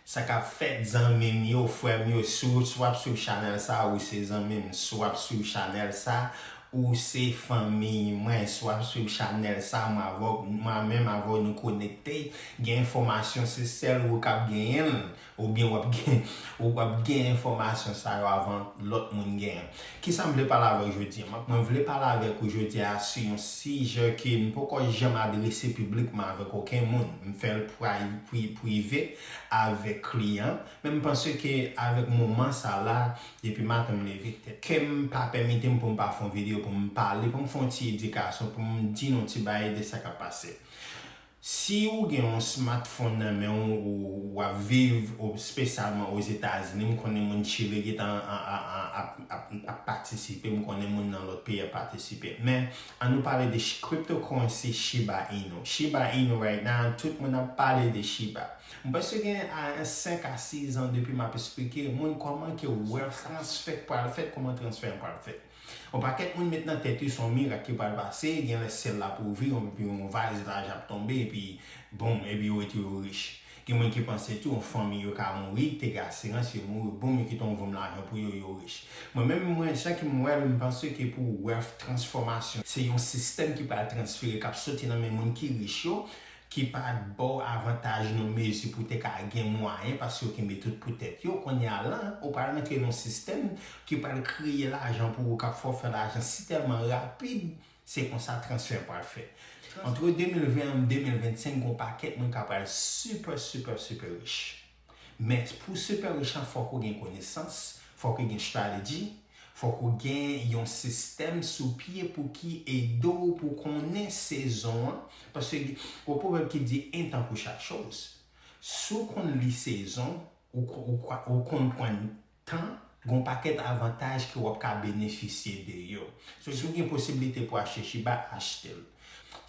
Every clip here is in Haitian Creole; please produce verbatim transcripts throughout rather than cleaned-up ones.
Sa k ap fèt, zanmi m yo, frè m yo, si w, si w ap swiv chanèl sa, ou se zanmi m. Si w ap swiv chanèl sa, ou se fanmi mwen. Si w ap swiv chanèl sa, mwen avè w, mwen menm avè w, nou konekte. Gen enfòmasyon, se sèl ou k ap genyen l, oubyen w ap gen, ou ap gen enfòmasyon sa yo avan lòt moun genyen. Kisa m vle pale avè w jodi a? Mwen vle pale avèk ou jodi a sou yon sijè ke m poko janm adrese piblikman avèk okenn moun. M fè l pri-, pri-, prive avèk kliyan, men m panse ke avèk moman sa la, depi maten m leve, tèt kè m pa pèmete m pou m pa fè yon videyo, pou m pale, pou m fè yon ti edikasyon, pou m di nou ti bagay de sa k ap pase. Si ou gen yon smartphone nan men w, ou, w ap viv, ou, espesyalman Ozetazini, m konnen moun Chile gentan an, an, an, ap, ap, ap patisipe, m konnen moun nan lòt peyi ap patisipe. Men, ann nou pale de ch-, cryptocurrency Shiba Inu. Shiba Inu right now, tout moun ap pale de Shiba. M panse gen a senk a sis an depi m ap esplike moun kòman ke wealth transfer pral fèt, kòman transfè an pral fèt. Yon pakèt moun met nan tèt yo se yon mirak ki pral pase, gen lè syèl la pou ouvri, yon, epi yon valiz lajan ap tonbe, epi, boum, epi yo rete yo rich. Gen moun ki panse tou yon fanmi yo ka mouri, te gen asirans, yo mouri, boum, yo kite yon vòm lajan pou yo, yo rich. Mwen menm, mwen, jan ke m wè l, m panse ke pou wealth transformation, se yon sistèm ki pral transfere, k ap soti nan men moun ki rich yo, ki pa t ba w avantaj nan mezi pou w te ka gen mwayen, paske yo kenbe tout pou tèt yo. Kounye a la, ou pral rantre nan yon sistèm ki pral kreye lajan pou ou, k ap fè w fè lajan si tèlman rapid, se konsa transfè pral fèt. Ant de mil ven an de mil vennsenk, gen yon pakèt moun k ap pral super, super, super rich. Men pou super rich lan, fòk ou gen konesans, fòk ou gen strategy, fòk ou gen yon sistèm sou pye pou ki ede w pou konnen sezon an. Paske gen yon pwovèb ki di un temps pour chaque chose. Si w konn li sezon, ou, ko- ou, kwa- ou konprann tan, gen yon pakèt avantaj ke w ap ka benefisye de yo. So, si w gen posiblite pou achte Shiba, achte l.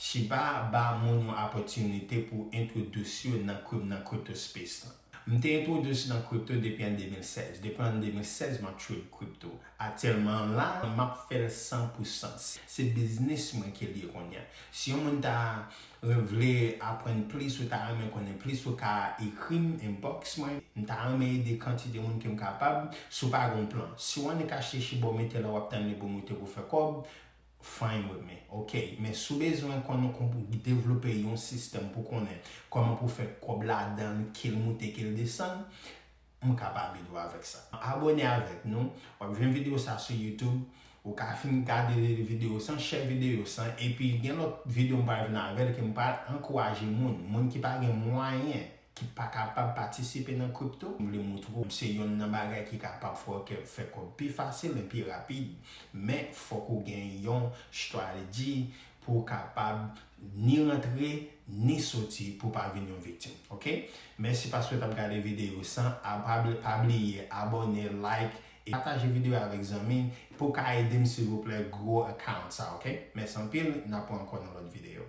Shiba ba moun yon opòtinite pou entwodis yo nan, cryp- nan crypto space lan. M te entwodis nan crypto depi an de mil sèz. Depi an de mil sèz, m ap trade crypto. Aktyèlman la, m ap fè l san pou san. Se biznis mwen ke l ye kounye a. Si yon moun ta vle aprann plis, ou ta renmen konnen plis, ou ka ekri m, inbox mwen. M ta renmen ede kantite moun ke m kapab, si w pa gen plan. Si w annik achte Shiba, w mete la, w ap tann li pou moute pou fè kòb, fine with me. Ok, men si w bezwen konnen kon pou devlope yon sistèm pou konnen kòman pou fè kòb ladan l, ke l moute, ke l desann, m kapab ede w avèk sa. Abòne avèk nou, w ap jwenn videyo sa sou YouTube, ou ka fin gade videyo sa, share videyo sa, epi gen lòt videyo m pral vin avè l ke m pral ankouraje moun, moun ki pa gen mwayen, ki pa kapab patisipe nan crypto, m vle montre w se yonn nan bagay ki kapab fè w ke- fè kòb pi fasil e pi rapid. Men fòk ou gen yon strategy pou w kapab ni rantre, ni soti pou w pa vin yon viktim. Ok? Mèsi paske w t ap gade videyo sa. A- Pa bl- pa bliye abòne, like, e pataje videyo avèk zanmi pou w ka ede m, silvouplè, gwo account sa, ok? Mèsi anpil, n ap wè ankò nan lòt videyo.